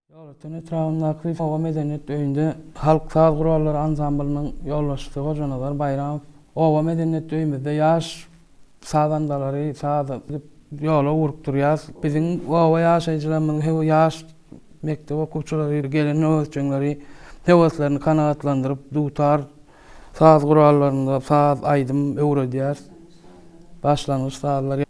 Ýolöten etrabyndaky Oba medeniýet öýünde halk saz gurallary ansamblynyň ýolbaşçysy Hojanazar Baýramow oba medeniýet öýümizde ýaş sazandalary saz edip ýola ugrukdyrýar. Biziň oba ýaşaýjylarymyzyň höwe ýaş mekdep okuwçylary gelen höwesjeňleri höweslerini kanagatlandyryp dutar saz gurallarynda saz aýdym öwredýäris. Başlangyç sazlary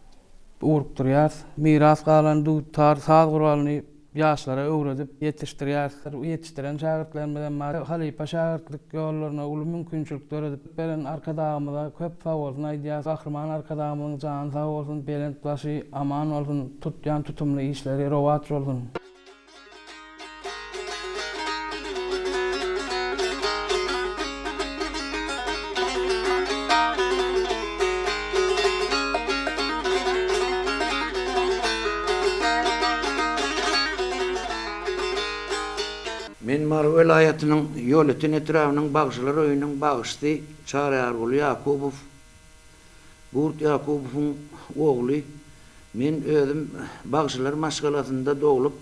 ugrukdyrýarys. Miras galan dutar saz guralyny ýaşlara öwredip ýetişdirýäris. Ýetişdiren şägirtlerimiz hem bar. Halypa şägirtlik ýollaryna uly mümkinçilik döredip beren Arkadagymyza köp sagbolsun aýdýarys. Gahryman Arkadagymyzyň jany sag bolsun, belent başy aman bolsun, tutýan tutumly işleri rowaç bolsun! Men Mary welaýatynyň Ýolöten etrabynyň Bagşylar öýüniň bagşysy Çaryýarguly Ýakubow, Gurt Ýakubowyň ogly. Men özüm bagşylar maşgalasynda doglup,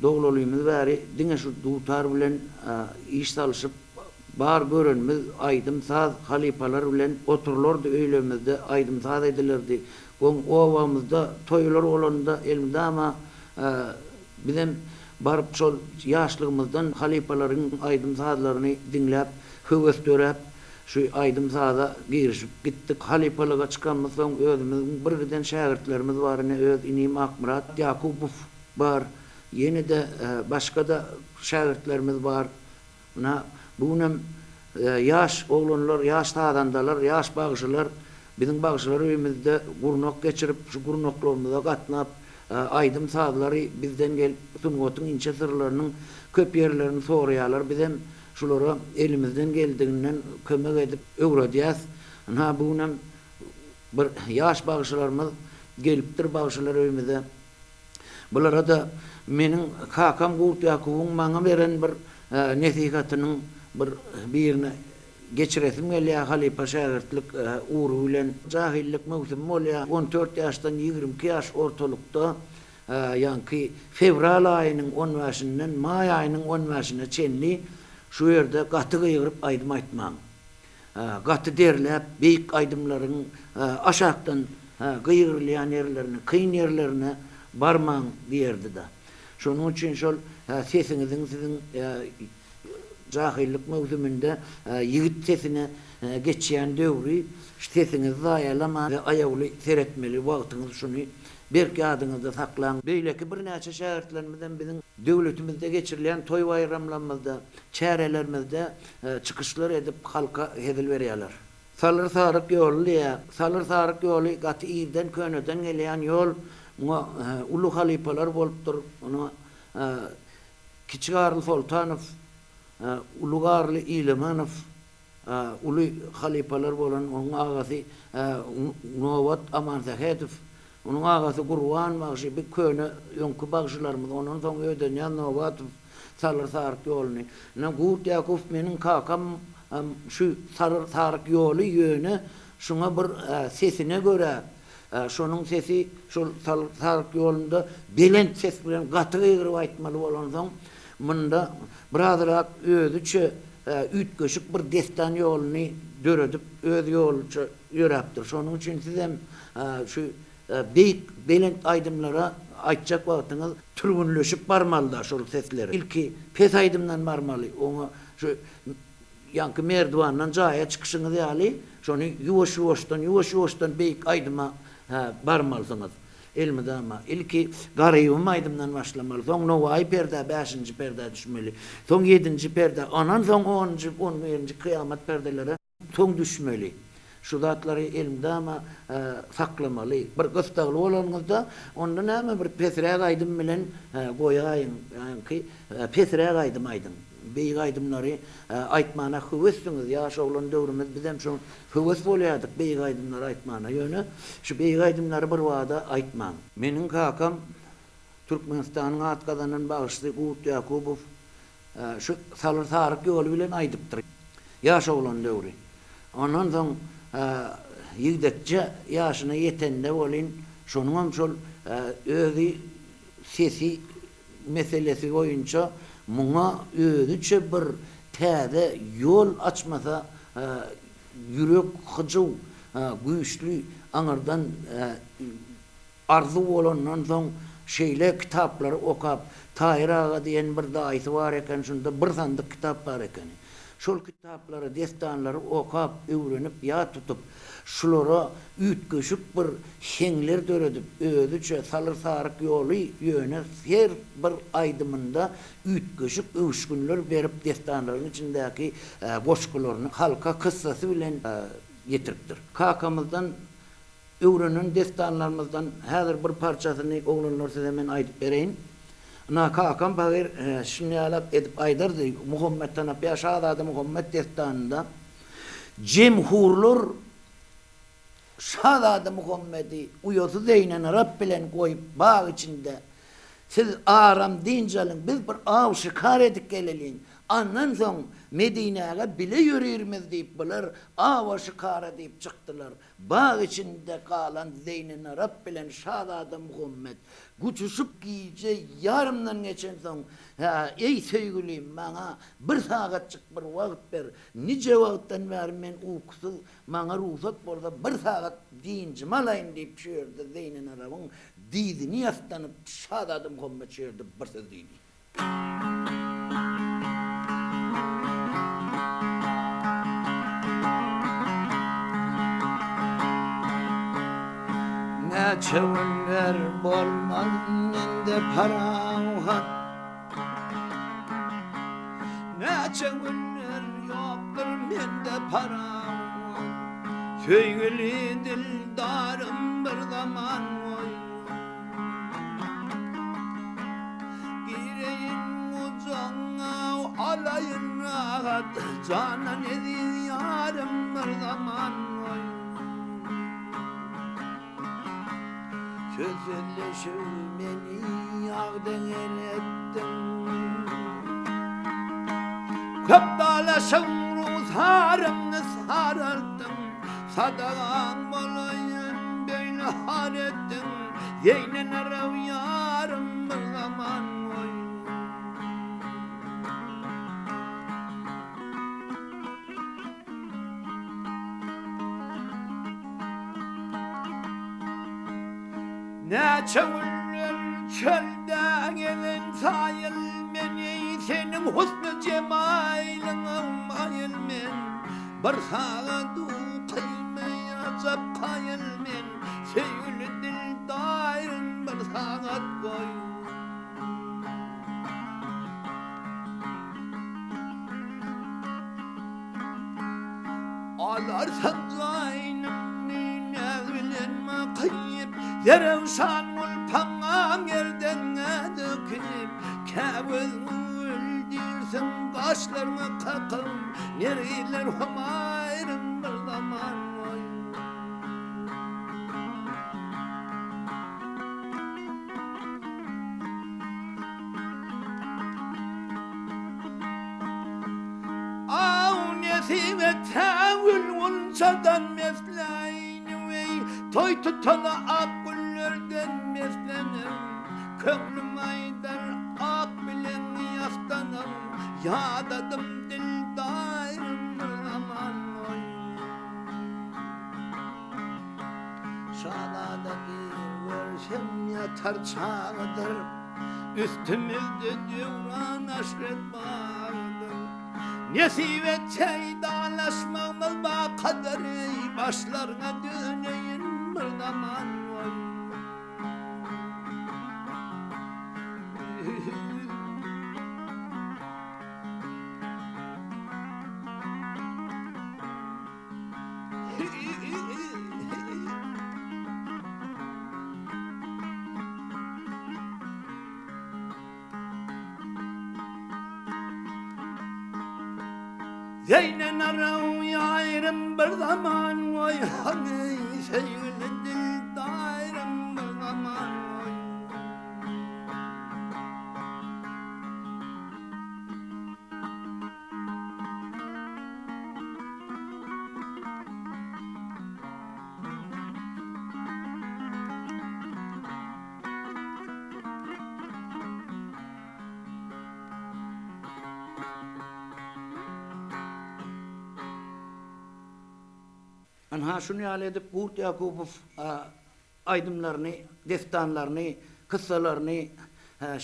Doglalymyz bäri diňe şu dutar bilen iş salyşyp, bar görenimiz aýdym-saz, halypalar bilen oturylardy öýlemizde aýdym-saz edilerdi. Goň obamyzda toýlar bolanda elmydama bizem baryp şol ýaşlygymyzdan halypalaryň aýdym-sazlaryny diňläp höwes döräp şu aýdym-saza girişip gitdik. Halypalyga çykamyzsoň özümiziň birgiden şägirtlerimiz bar ine öz inim Akmyrat Ýakubow Bar. Ýene-de başga-da şägirtlerimiz bar. Ynha, bu günem ýaş oglanlar, ýaş sazandalar, ýaş bagşylar biziň bagşylar öýümizde gurnak geçirip, şu gurnaklarymyza gatnap, aýdym-sazlary bizden gelip, sungatyň inçe syrlarynyň köp ýerlerini soraýarlar. Bizem şulara elimizden geldiginden kömek edip öwredýäs. Ynha, bu günem bir ýaş bagşylarymyz gelipdir bagşylar öýümize. Bulara-da meniň kakam Gurt Ýakubyň maňa beren bir nesihatynyň bir birini geçiresim gelýär, halypa-şägirtlik ugry bilen. Jahyllyk möwsümi bolýar. On dört ýaşdan 22 ýaş ortalykda, ýaňky fewral aýynyň on bäşinden maý aýynyň on bäşine çenli şu ýerde gaty gygyryp aýdym aýtmaň. Gaty derläp, beýik aýdymlaryň aşakdan gygyrylýan ýerlerine, kyn ýerlerine barmaň diýerdi-de. Şonuň üçin şol sesiňiziň siziň jahyllyk möwsüminde ýigit sesine geçýän döwri sesiňizi zaýalaman aýawly seretmeli wagtyňyz şuny berk ýadyňyzda saklaň. Beýleki birnäçe şägirtlerimizem biziň döwletimizde geçirilýän toý-baýramlarymyzda, çärelerimizde çykyşlar edip halka hezil berýärler. Salyr Saryk ýoly diýýär. Salyr Saryk ýoly gaty irden köneden gelýän ýol. Muňa uly halypalar bolupdyr. Muny Kiçi Garly Soltanow, Uly Garly Ilemanow uly halypalar bolan onuň agasy Nobat Amansähedow, onuň agasy Gurban bagşy, bi köne öňki bagşylarymyz, ondan soň Ödenýaz Nobatow Salyr Saryk ýoluny. Ine Gurt Ýakubow meniň kakam şu Salyr Saryk ýoly ýöne şuňa bir sesine görä şonuň sesi şol Salyr Saryk ýolunda belent ses bilen gaty gygyryp aýtmaly bolansoň munda birazrak özüçe üýtgeşik bir dessan ýoluny döredip, öz ýoluça ýöräpdir. Şonuň üçin sizem şu beýik, belent aýdymlara aýtjak wagtyňyz türgünleşip barmaly-da şol sesleri. Ilki pes aýdymdan barmaly, oňa şu ýaňky merdiwandan jaýa çykyşyňyz ýaly, şony ýuwaş-ýuwaşdan, ýuwaş-ýuwaşdan beýik aýdyma barmalysyňyz. Elmydama, ilki Garybym aýdymdan başlamaly, soň Nowaýy perdä, bäşinji perdä düşmeli, soň ýedinji perdä, ondan soň onunjy, on birinji kyýamat perdelere soň düşmeli. Şu zatlary elmydama saklamaly. Bir gysdagly bolanyňyzda, onda näme bir pesräk aýdym bilen goýaýyň, ýaňky pesräk aýdym aýdyň. Beýik aýdymlary aýtmana höwessiňiz, ýaş oglan döwrümiz bizem şo höwes bolýardyk beýik aýdymlary aýtmana, ýöne şu beýik aýdymlary birbada aýtmaň. Meniň kakam Türkmenistanyň at gazanan bagşysy Gurt Ýakubow şu Salyr Saryk ýoly bilen aýdypdyr. Ýaş oglan döwri. Ondan soň ýigdekçe ýaşyna ýetende welin şonuňam şol özi sesi. meselesi boýunça muňa özüçe bir täze ýol açmasa ýürek hyjuw güýçli aňyrdan arzuw bolandan soň şeýle kitaplary okap Taýyr aga diýen bir daýysy bar eken şunda bir sandyk kitap bar ekeni. Şol kitaplary, dessanlary okap, öwrenip, ýat tutup, şulara üýtgeşik bir heňler döredip, özüçe salyr-saryk ýoly ýöne her bir aýdymynda üýtgeşik öwüşginler berip dessanlaryň içindäki goşgularyny halka kyssasy bilen ýetiripdir. Kakamyzdan Öwrenen dessanlarymyzdan häzir bir parçasyny oglanlar size men aýdyp bereýin. Ynha, kakam pahyr şunýalak edip aýdardy, Muhammet Tanapýa şazada Muhammet dessanynda jemhurlar şazada Muhammedi uýasy Zeýnenarap bilen goýup bag içinde Siz aram dynç alyň, biz bir aw-şikar edip geleliň, andan soň Medinäge bile ýörirmiz diýip bular awa-şikara diýip çykdylar. Bag içinde galan Zeýnenarap bilen şazada Muhammet guçuşyp gije ýarymdan geçensoň, Hä, eý söýgülim, maňa bir sagatjyk bir wagt ber, nije wagtdan bäri men ukusyz, maňa rugsat bolsa bir sagat dynjymy alaýyn diýip şu ýerde Zeýnenarabyň dyzyny ýassanyp şazada Muhammet şu ýerde bir söz diýdi. Näçe günler bolmaz mende parahat Näçe günler ýokdur mende parahat Söýgüli dildarym bir zaman goý Gireýin gujagyňa, alaýyn rahat, Jandan eziz ýarym bir zaman goý. Söz sözleşip meni ýagdan etdiň. Köp dalaşyň rugsarymny saraltdyň. Sadagaň bolaýyn beýle hal etdiň, Zeýnenarew ýarym bir zaman goý. Näçe günler çölde gezen saýyl meni, Seniň husny jemalyňa maýyl men. Bir sagat ukymy ajap kaýyl men, Söýgüli dildarym bir sagat goý. Alarsaň jaýnymy näz bilen kyýyp, Zerewşan gulpaňa gerdenňe döküp, Kä gözüňi güldürseň gaşlaryňa kakyp, Nergizler humaýrym bir zaman goý. Aw nesip etse gül gunçadan besläýin weý, Toý tutana ak güllerden beslenem. Köňlüm aýdar ak bilen ýastanam, Ýadadym dildarym bir zaman goý. Şazada bir görsem ýatar çagydyr, Üstümizde döwran aşret bagdyr. Nesip etse dalaşmagymyz bakadyr, Başlaryňa döneýin bir zaman goý. Zeýnenaraw ýarym bir zaman goý hany söýgüli dildarym bir zaman goý. Ynha, şuny ýaly edip Gurt Ýakubow aýdymlaryny, dessanlaryny, kyssalaryny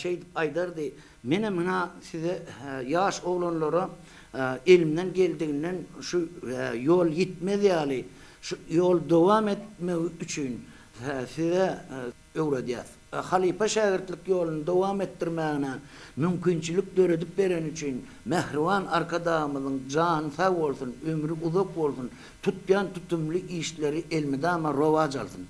şeýdip aýdardy. Menem ynha size ýaş oglanlara elimden geldiginden şu ýol ýitmez ýaly, şu ýol dowam etmegi üçin size öwredýäs. Halypa-şägirtlik ýoluny dowam etdirmägine mümkinçilik döredip bereni üçin mähriban Arkadagymyzyň jany sag bolsun, ömri uzak bolsun, tutýan tutumly işleri elmydama rowaç alsyn!